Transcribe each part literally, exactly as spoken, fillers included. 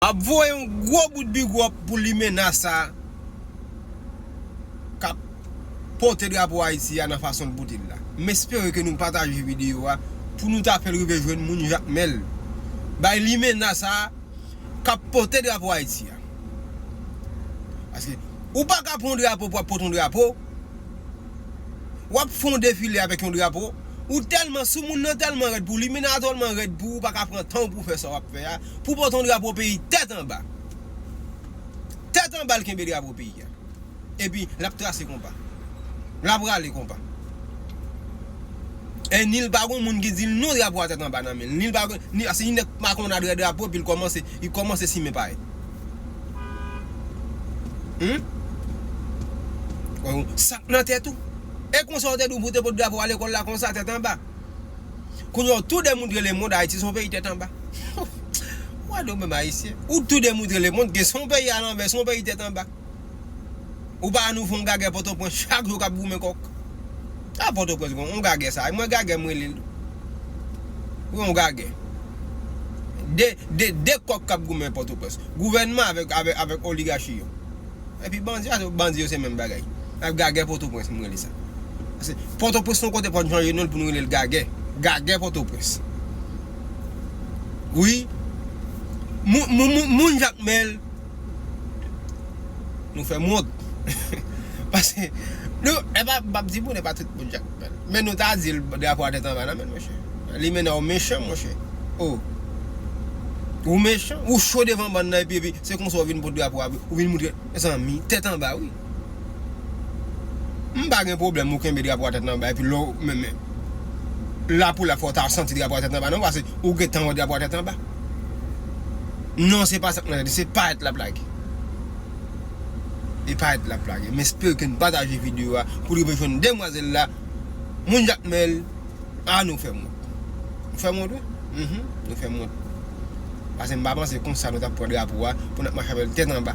Ap voye yon gwo bout big up pou limena sa k ap pote drapo Ayiti a nan fason l pote l la. M espere ke nou pataje videyo a pou nou ta fè l rive jwenn moun Jakmèl. Bay limena sa k ap pote drapo Ayiti a. Paske ou pa ka pran yon drapo pou ap pote yon drapo. W ap fè yon defile avèk yon drapo. Ou tèlman, si moun nan tèlman rèd pou ou, limena tèlman rèd pou ou, ou pa ka pran tan w pou fè sa w ap fè a, pou pote yon drapo peyi tèt anba. Tèt anba l kenbe drapo peyi a. Epi, l ap trase konpa. L ap rale konpa. E ni l pa gon moun ki di l non drapo a tèt anba nan men l. Ni l pa gon, ni, se li nèk makonn a dra drapo, epi l kòmanse, li kòmanse simen payèt. Hmm? Sa k nan tèt ou? E konsa w te di w pou te pot drapo a lekòl la konsa, tèt anba? Kounye a, w tou demoutre lemonn Ayiti se yon peyi tèt anba. W a di w menm Ayisyen. Ou tou demoutre lemonn ke se yon peyi alanvè, se yon peyi tèt anba. Ou pa nou fè yon gagè Pòtoprens chak jou k ap goumen kòk. A Pòtoprens, bon, yon gagè sa. Mwen gagè, m rele l. Wi, yon gagè. De, de, de kòk k ap goumen Pòtoprens. Gouvènman avèk, avèk, avèk oligachi yo. Epi bandi, a, bandi yo se menm bagay. Ap gagè Pòtoprens, m rele sa. Paske Pòtoprens se yon kote pou n chanje non l pou nou rele l gagè. Gagè Pòtoprens. Wi. Moun, moun, moun, moun Jakmèl, nou fè m wont. Paske, nou, e pa, m p ap di moun, e pa tout moun Jakmèl. Men nou ta di l drapo a tèt anba nan men l, monchè. Limena, ou mechan, monchè. O. Ou mechan, ou cho devan bann nan, epi, epi, se konsa w vin pot drapo a, ou vin moutre, mezanmi, tèt anba, wi. M pa gen pwoblèm, ou kenbe drapo a tèt anba, epi lè w, men, men, la pou la fò w ta santi drapo a tèt anba, non, paske ou gentan wè drapo a tèt anba. Non, se pa sa k nan tèt, se payèt l ap lage. E payèt l ap lage. M espere ke n pataje videyo a pou l rive jwenn demwazèl la. Moun Jakmèl, a nou fè m wont. Nou fè m wont, wi. Mhm, nou fè m wont. Paske m pa panse konsa nou t ap pran drapo a pou n ap mache avè l tèt anba.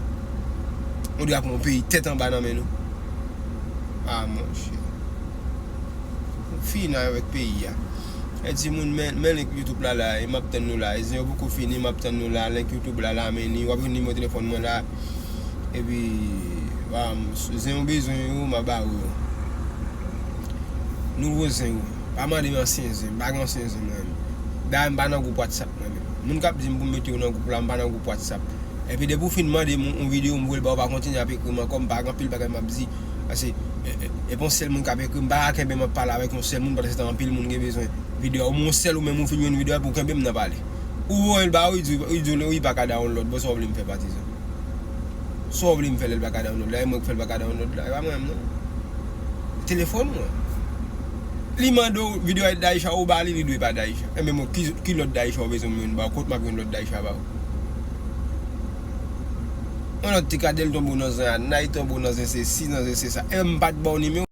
Yon drapo yon peyi tèt anba nan men nou. A, monchè. Fini avèk peyi a. E timoun, men, men link YouTube la la, e m ap tann nou la. E zen yo poko fini, m ap tann nou la. Link YouTube la la, men li, w ap jwenn nimewo telefòn mwen la. Epi, um, zen ou bezwen yo, m a ba ou yo. Nouvo zen yo. Pa mande m ansyen zen, m pa gen ansyen zen mwen menm. Dayè, m pa nan gwoup WhatsApp mwen menm. Moun k ap di m pou m mete yo nan gwoup la, m pa nan gwoup WhatsApp. Epi depi w fin mande m yon videyo, m voye l ba w, pa kontinye ap ekri m ankò, m pa gen anpil bagay m ap di. Paske, e, e, e pa yon sèl moun k ap ekri m, m pa ka kenbe m ap pale avèk yon sèl moun pandan se tan anpil moun gen bezwen videyo a. Ou yon sèl ou menm ou fin jwenn videyo a, epi w kenbe m nan pale. Ou voye l ba ou, li di, li di w li pa ka download. Bon, sa w vle m fè patizan? Sa w vle m fè lè l pa ka download la? E mwen k fè l pa ka download la? E pa mwen menm non. Telefòn mwen. Li mande w videyo a Daïcha, ou ba li, li dwe pa Daïcha. Enben mwen, ki, ki lòt Daïcha w bezwen mwen ba w? Kot m ap jwenn lòt Daïcha ba w? Yon lòt ti kadèl tonbe w nan zen a, Nay tonbe w nan zen se si, nan zen se sa. E m pa t ba w nimewo.